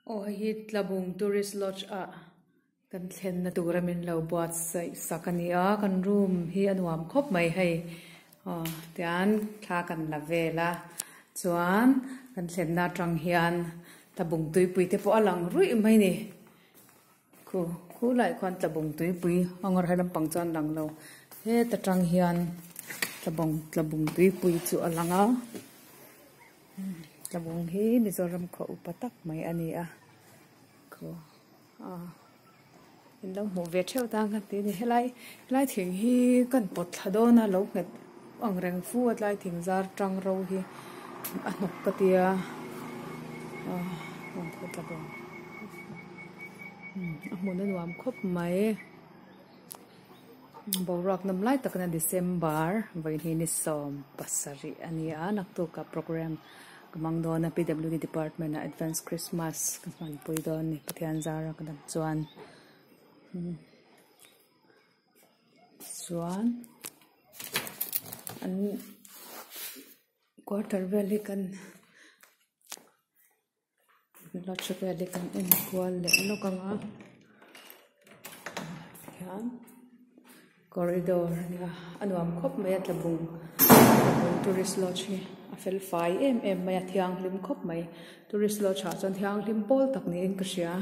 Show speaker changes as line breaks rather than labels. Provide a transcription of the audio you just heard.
Aw hei hi Tlabung tourist lodge ah kan thlenna tura min lo buatsaih sak a ni a kan room hi a nuam khawp mai hei aw tian thla kan la vel a chuan kan thlenna atang hian Tlabung tuipui te pawh a lang ruih mai a ni khu khulaiah khuan Tlabung tuipui a ngawr hai lampang chuan lang lo heta tang hian Tlabung Tlabung tuipui chu a lang a. Tlabung hi Mizoram khaw upa tak mai a ni a khaw ah in lo hmuh ve theuh tan kha ti a ni helai helai thing hi kan pawt thla dawn a lo nghet ang reng fu a tlai thing zar tang ro hi a hnawk ka tia ah tlabung a hmun a nuam khawp mai. Boruak nawm lai tak ania December vawiin ni 70 a ni a naktuk ah program ka hmang dawn a P W D department ah advance Christmas ka hmanpui dawn a ni Pathian zara ka dam chuan chuan an quarter vel hi kan. Lodge vel hi kan en kual leh lawk ang a tihian corridor a nia a nuam khawp mai a tlabung tlabung tourist lodge hi a fel fai em em mai a thianghlim khawp mai tourist lodge ah chuan thianghlim pawl tak niin ka hria.